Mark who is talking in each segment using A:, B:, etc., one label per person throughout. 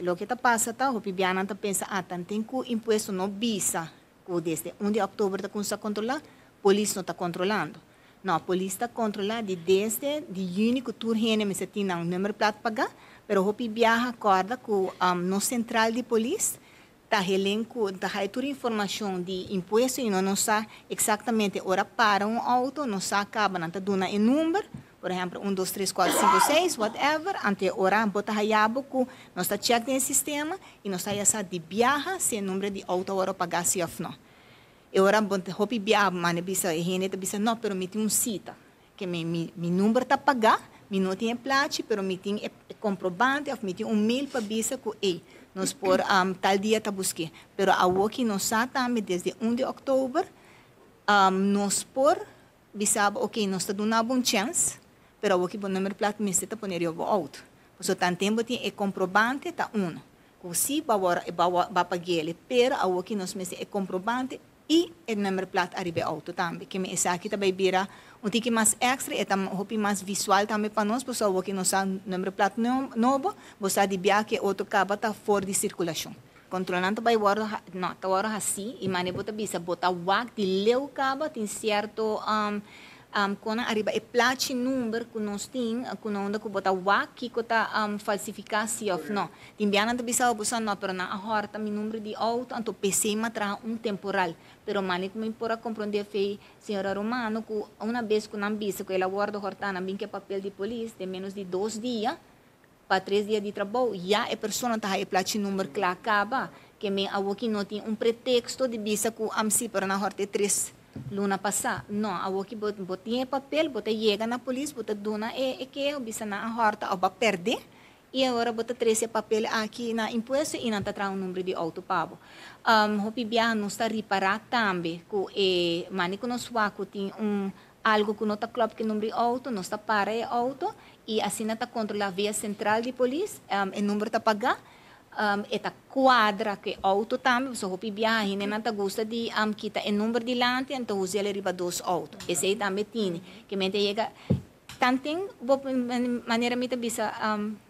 A: Loke ta pasa ta, hopi biaha nan ta pensa, ah, tanten ku impuesto no bisa ku desde 1 di òktober ta kuminsá kontrolá, polis no ta kontrolando. No, polis ta kontrolá di desde di yüni ku tur hende mester tin nan nummerplaat pagá, pero hopi biaha kòrda ku nos sentral di polis ta helen ku ta haya tur informashon di impuesto i no nos sa eksaktamente ora para un outo, nos sa kaba nan ta duna e number, por ehempel un dos tres kuater sinku seis whatever, anto e ora bo ta haya bo ku nos ta chèk den e sistema i nos ta haya sa di biaha si e number di outo awor a pagá si òf no. E ora bo ta hopi biaha bo manda bisa e hende ta bisa no pero mi tin un sita ke mi mi mi number ta pagá mi no tin e plachi pero mi tin e comprobante òf mi tin un mail pa bisa ku ey nos por tal dia ta busk'é pero awoki nos sa tambe desde 1 di òktober nos por bisa bo, ok, nos ta duna bo un chèns, pero awoki bo nummerplaat mester ta pone riba bo outo. Pasobra tanten bo tin e comprobante ta uno, ku si bo a bo a pag'el, pero awoki nos mester e comprobante i e nummerplaat ariba e outo tambe. Ke men esaki ta bai bira un tiki mas èkstra, e ta hopi mas visual tambe pa nos, pasobra awoki nos sa nummerplaat nobo, bo sa di biaha ku e outo kaba ta for di sirkulashon. Kontrolnan ta bai wòrdu, no, ta wòrdu hasí i manera bo ta bisa bo ta wak di leu kaba tin sierto konan ariba e plachi number ku nos tin ku na unda ku bo ta wak kiko ta falsifiká si òf no. Tin biaha nan ta bisa bo sa no pero nan a hòrta mi number di outo anto p'esei mi a traha un temporal. Pero manera ku mi por a komprondé fei señora Romano ku una bes ku nan bisa ku el a wòrdu hòrtá nan bin ku e papel di polis den ménos di dos dia Pa tres dia di trabou, ya e persona ta haya e plachi number kla kaba. Ke men awoki no tin un preteksto di bisa ku am si pero nan hòrte tres luna pasá. No, awoki bo bo tin e papel, bo ta yega na polis, bo ta duna e e keho, bisa nan a hòrta òf bo a pèrdè, i awor bo ta trese e papel aki na impuesto i nan ta traha un number di outo pa bo. Hopi biaha nos ta ripará tambe ku e mane ku nos wak ku tin un Algo ku no ta klòp ku e number di outo, nos ta para e outo i asina ta kontrolá via sentral di polis, e number ta pagá, e ta kuadra ku e outo tambe, pasobra hopi biaha hendenan ta gusta di kita e number dilanti anto usa el riba dos outo. Esei tambe tini. Ke mente a yega tanten bo manera mi ta bisa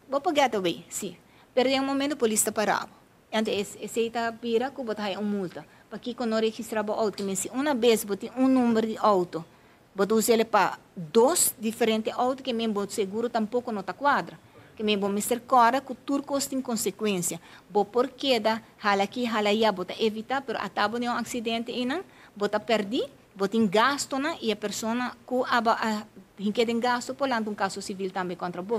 A: bo por get away, si, pero den un momento polis ta para bo. Anto esei ta bira ku bo ta haya un multa. Pakiko no registrá bo outo? Kimen si una bes bo tin un number di outo, bo ta usa el pa dos diferente outo, kimen bo seguro tampoko no ta kuadra. Kimen bo mester kòrda ku tur kos tin konsekuensia. Bo por keda hala aki, hala ayá, bo ta evitá, pero ata bo den un aksidente einan, bo ta pèrdí, bo tin gastonan i e persona ku aba a hink'é den gasto por lanta un kaso sivil tambe kontra bo.